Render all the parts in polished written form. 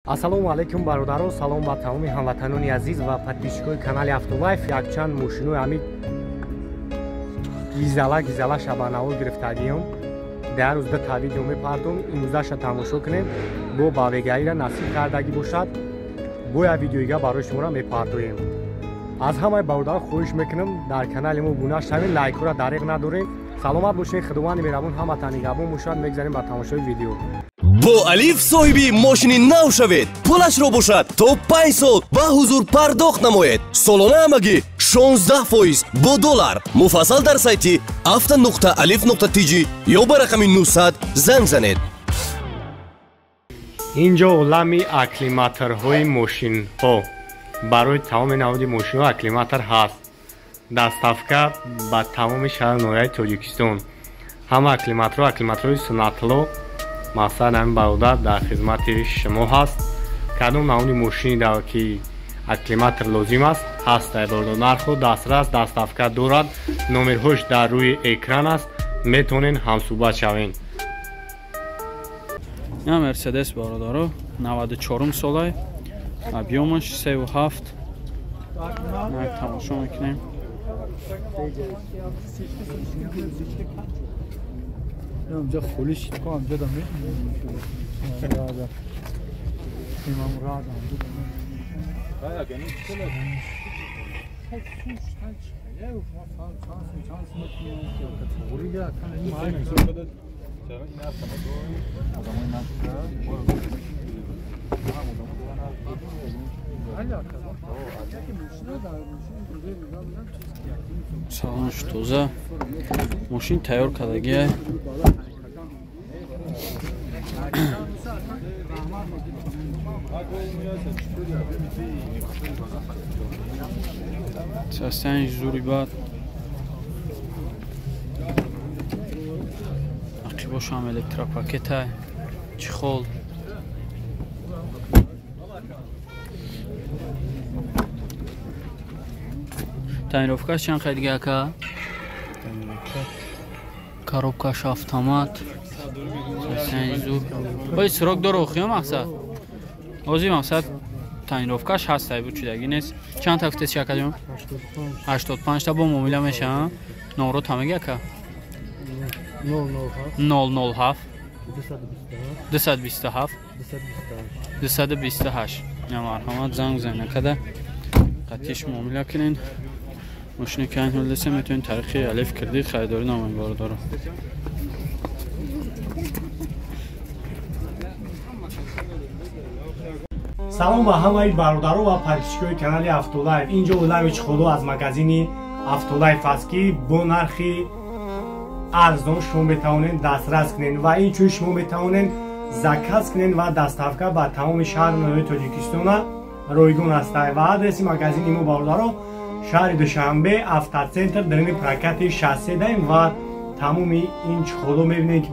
Ассалому алайкум бародарон, салом ба тамоми ҳамватанони азиз ва подписчикои канали Автолайф. Якчанд мошинои ҳамин гизала гизала шабанаво гирифтагиём. Дар рӯз дута видео мепардом, имрӯзаша тамошо кунем. Бо бавегаира насиб кардагӣ бошад, бо як видеоига барои шуморо мепардоем. Аз ҳамаи бародарон хоҳиш мекунам, дар канали мо обуна шавед, лайкҳоро дариқ надорем. Саломат бошед, Худованди меҳрабон ҳаматан нигаҳбон бошад. Мегзарем ба тамошои видео. Бо Алиф соҳиби мошини нав шавед. Пулашро бошад то 5 сол ба ҳузур пардохт намоед. Солона ҳамагӣ 16% бо доллар. Муфассал дар сайти авто.alif.tj ё ба рақами 900 занг занед. Инҷо олами акклиматорҳои мошинҳо. Барои тамоми намуди мошинҳо акклиматор ҳаст. Доставка ба тамоми шаҳру ноҳияи Тоҷикистон. Ҳама акклиматорҳо акклиматорҳои суннатло. Мақсад ҳамин бародар дар хизмати шумо ҳаст. Кадом намуди мошини ки акклиматор лозим аст, ҳаст ай бародар. Нархҳо дастрас, доставка дорад. Номерҳош дар рӯи экран аст. Метавонед ҳамсӯҳбат шавед. Ина Мерседес бародаро, 94 солай, объёмаш 3,7. Як тамошо мекунем. Amca xolis ko amca da mi İmam Murad amca da mi Салонш тоза, мошин тайёр кардагия. Состояние зури бад. Ақибошам электропакета, чехол. Тонировкаш чанд қай дига ака? Коробкаш автомат. Состояние зур. Ой, срок дора охиё мақсад. Ози мақсад тонировкаш ҳаст, ай бучидаги нест. Чанд та гуфтед ака ҷон? 85 та бо муомила мешава. Номро та меги ака? 007 227 228. Я марҳамат, занг занг накарда қатиш муомила кунед. Мошини ки айн ҳол десем метавонед тариқи Алиф кредит харидорӣ намоед бародаро. Салом ба ҳамаи бародаро ва подписчикои канали Автолайф. Инҷо олами чехоло аз магазини Автолайф аст, ки бо нархи арзон шумо метавонед дастрас кунед ва инчунин шумо метавонед заказ кунед ва доставка ба тамоми шаҳру ноҳияи Тоҷикистона ройгон аст. Ва адреси магазини мо бародаро шаҳри Душанбе, Автоцентр, дарини прокати 63 даем ва тамоми ин чехоло мебинед, ки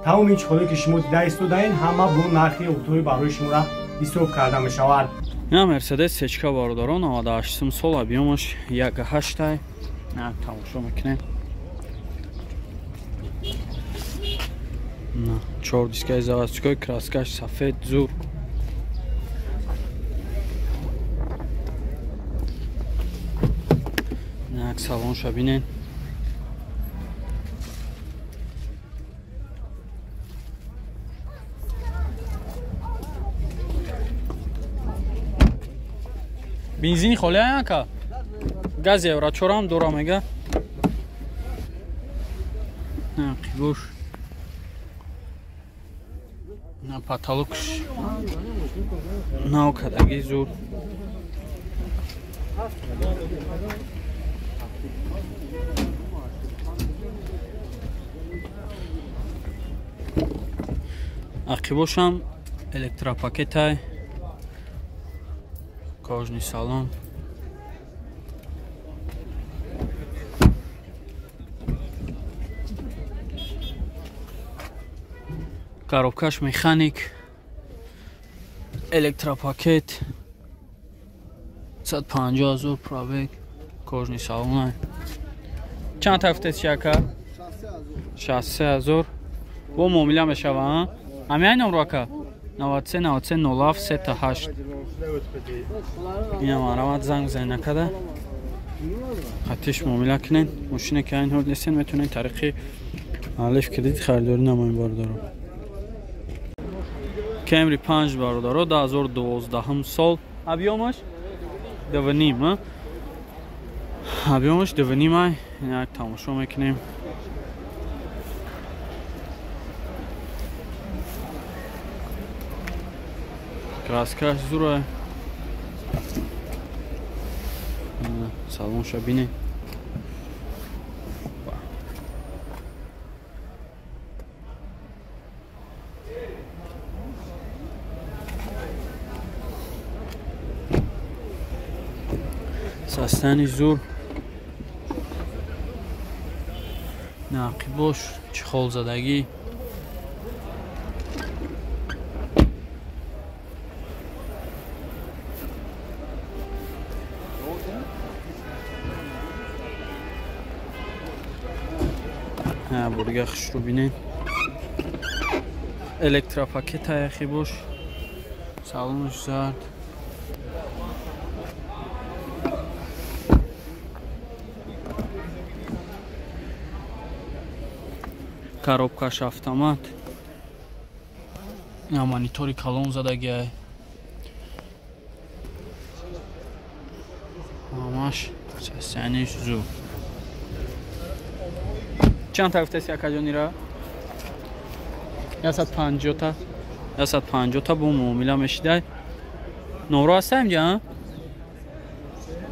тамоми ин чехоло ки шумо дида истодаед, ҳама бо нархи оптовӣ барои шуморо ҳисоб карда мешавад. Ина Мерседес сечка бародарон, 98 сол, объёмаш 1,8. Тамошо мекунем. На, чор дискаи заводской, краскаш сафед, зур. Як салонша бинед. Бензини холи ака? Газ евро чорам дора мега. Қибош. На потолокш. Нав кадаги зур. Ақибошам электропакетай. Кожный салон. Коробкаш механик. Электропакет. 150 000 пробег. Кожный салон. Чанд та гуфтед ака? 63 000. Бо муомила мешава, а? Ҳамин ай номро ака? 93 93 07 3 8. Ина марамат занг бизанед накада. Қатиш муомила кунед. Мошине ки айн ҳол нестен метавонед тариқи Алиф кредит харидорӣ намоед бародаро. Camry 5 бародаро 2012 сол. Объёмаш 2.5, объёмаш 2.5. Як тамошо мекунем. Краскаш зура. Салонша бинед. Састани зур. Нақибош чехол задагӣ. Бурга хушрӯ бинед. Электропакет аяхи бош. Салонаш зард. Коробкаш автомат. Монитори калон задагиай. Ҳамаш сасаниш зур. Чанд та гуфтаси акаҷонира? 150 та. 150 та бо муомила мешидай. Номро ҳаста инҷа?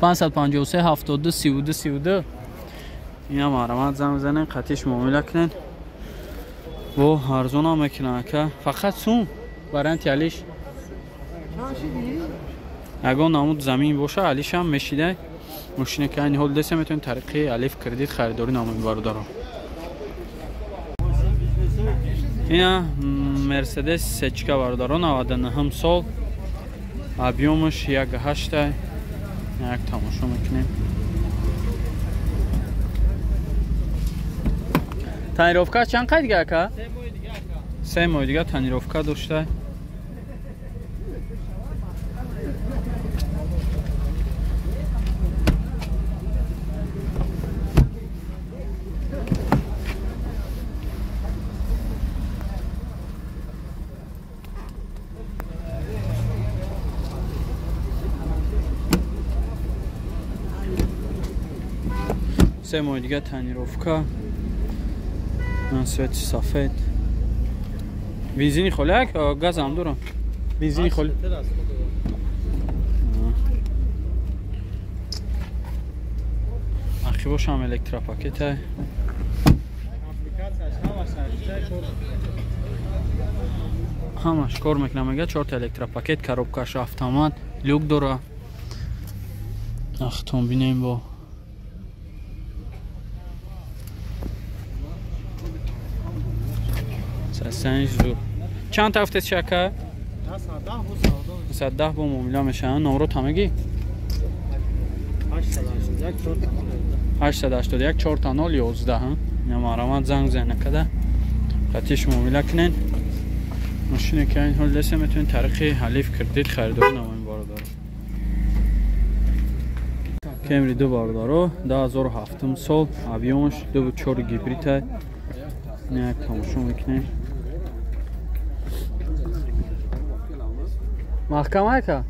553 72 32 32. Ина марамат занг бизанен, қатиш муомила кунен. Бо арзонам мекунан ака. Фақат сум варианти алиш. Ягон намуд замин боша, алишам мешидай. Мошине ки айни ҳол деса метавонед тариқи Алиф кредит харидорӣ намоед бародаро. Ина Мерседес сечка бародаро 99 сол. Объёмаш 1.8. Як тамошо мекунем. Тонировка чанд қай дига ака? 3 моҳ дига тонировка дошта. Се моҳ дига тонировка. Свети сафед. Бензини холӣ як газ ҳам дорам. Бензини холӣ. Ақибошам электропакет. Ҳамаш кор мекунам мега 4 та электропакет, коробкаш автомат, люк дора. Ахтон бинем бо. Сасанж зур. Чанд та гуфтед шака? 110 бо муомила мешаванд. Номро тамагӣ? 881 4 0 11. Ина марамат занг зана када. Қатиш муомила кунен. Мошине ки айн ҳол деса метавонед тариқи Алиф кредит харидорӣ намоед бародаро. Camry 2 бародаро 2007 сол, объёмаш 2.4 гибрид. Ина як тамошо мекунем. Маҳкам ака?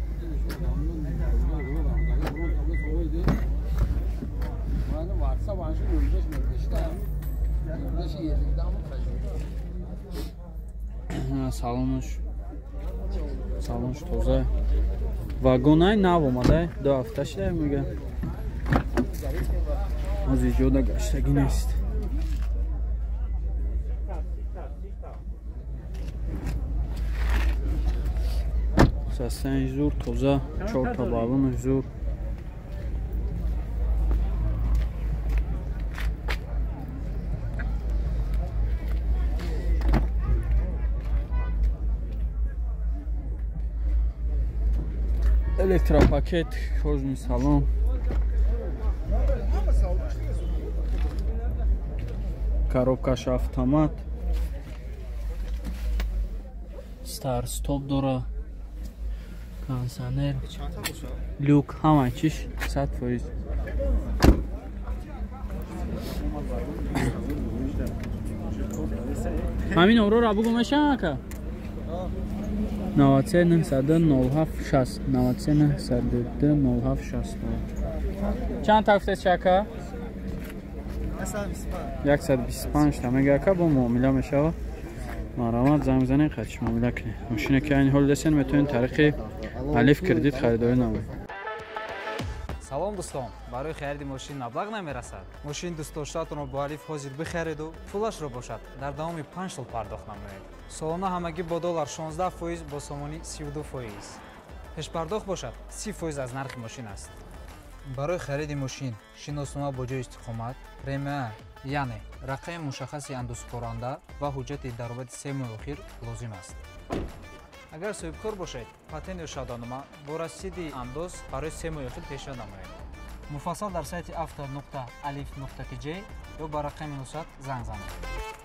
Салонш тоза. Вагонай нав омада, 2 ҳафта шуда мега. Аз иҷода гаштагӣ нест. Састани зур, тоза, 4 та баллони зур. Электропакет, кожаный салон. Коробкаш автомат. Старт стоп дора, кондиционер, люк, ҳама чиш 100%. Ҳамин омрора бугу мешавам ака? 93 902 07 60 93 902 07 60. Чанд та гуфтед ака? 125 та мега ака, бо муомила мешава. Марамат занг бизанед, қадиш муомила кунед. Мошине ки айни ҳол дестен, метавонед тариқи Алиф кредит харидорӣ намоед. Салом дӯстон, барои хариди мошин маблағ намерасад. Мошини дӯстдоштаатонро бо Алиф ҳозир бихариду пулашро бошад дар давоми 5 сол пардохт намоед. Солона ҳамагӣ бо доллар 16%, бо сомонӣ 32%. Пешпардохт бошад 30% аз нархи мошин аст. Барои хариди мошин шиноснома бо ҷои истиқомат, РМА, яъне рақами мушаххаси андозсупоранда ва ҳуҷҷати даромади 3 моҳи охир лозим аст. Агар соҳибкор бошед, патент ё шаҳодатнома бо расиди андоз барои 3 моҳи охир пешниҳод намоед. Муфассал дар сайти auto.alif.tj ё ба рақами 900 занг занед.